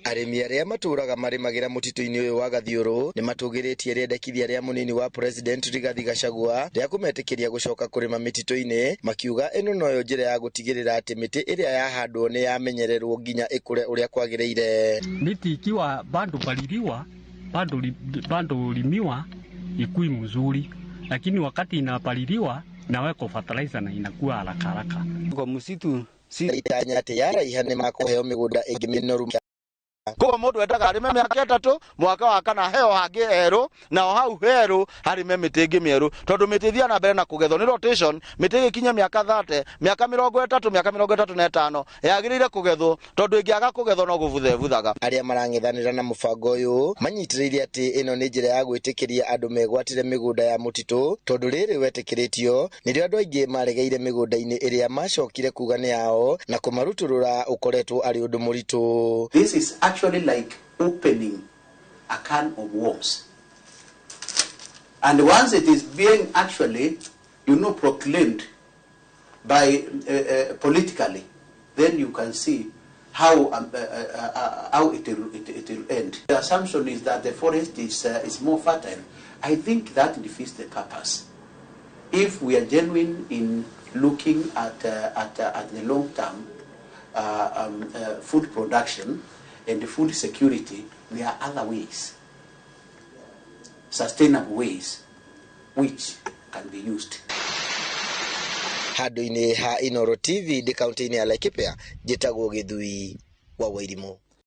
Arĩmi arĩa matũraga marĩmagĩra mũtitũ-inĩ ũyũ wa Gathiũrũ nĩ matũgĩrĩtie rĩendekithia rĩa mũnini wa President Rigathi Gachagua rĩa kũmetĩkĩria gũcoka kũrĩma mĩtitũ-inĩ, makiuga ĩno noyo njĩra ya gũtigĩrĩra atĩ mĩtĩ ĩrĩa yahandwo nĩ yamenyererwo nginya ĩkũre ũrĩa kwagĩrĩire. Miti ikiwa bado paliliwa bado limiwa ikui mzuri, lakini wakati inapaliliwa inawekwa fertilizer na inakuwa haraka haraka. Kwa msitu si Itanya atĩ yaraiha nĩ makũheo mĩgũnda ĩngĩ mĩnoru. Koguo mũndũ endaga arĩme mĩaka 3, mwaka wa kana heo hangĩ herũ, nao hau herũ harĩme mĩtĩ ĩngĩ mĩerũ, tondũ mĩtĩ ĩthiaga na mbere na kũgethwo nĩ rotation. Mĩtĩ ĩgĩkinya mĩaka 30, mĩaka 30, mĩaka 35 yagĩrĩire kũgethwo, tondũ ĩngĩaga kũgethwo no gũbutha ĩbuthaga. Arĩa marang'ethanĩra na mũbango ũyũ manyitĩrĩire atĩ ĩno nĩ njĩra ya gwĩtĩkĩria andũ megwatĩre mĩgũnda ya mũtitũ, tondũ rĩrĩ wetĩkĩrĩtio nĩrĩo andũ aingĩ maregeire mĩgũnda-inĩ ĩrĩa macokire kuga nĩ yao, na kũmarutũrũra ũkoretwo arĩ ũndũ mũritũ. This is actually like opening a can of worms. And once it is being actually, proclaimed by politically, then you can see how it will end. The assumption is that the forest is more fertile. I think that defeats the purpose. If we are genuine in looking at the long-term food production and food security, there are other ways, sustainable ways, which can be used. Handũ-inĩ ha Inooro TV ndĩ kaunti-inĩ ya Laikipia, njĩtagwo Gĩthui wa Wairimũ.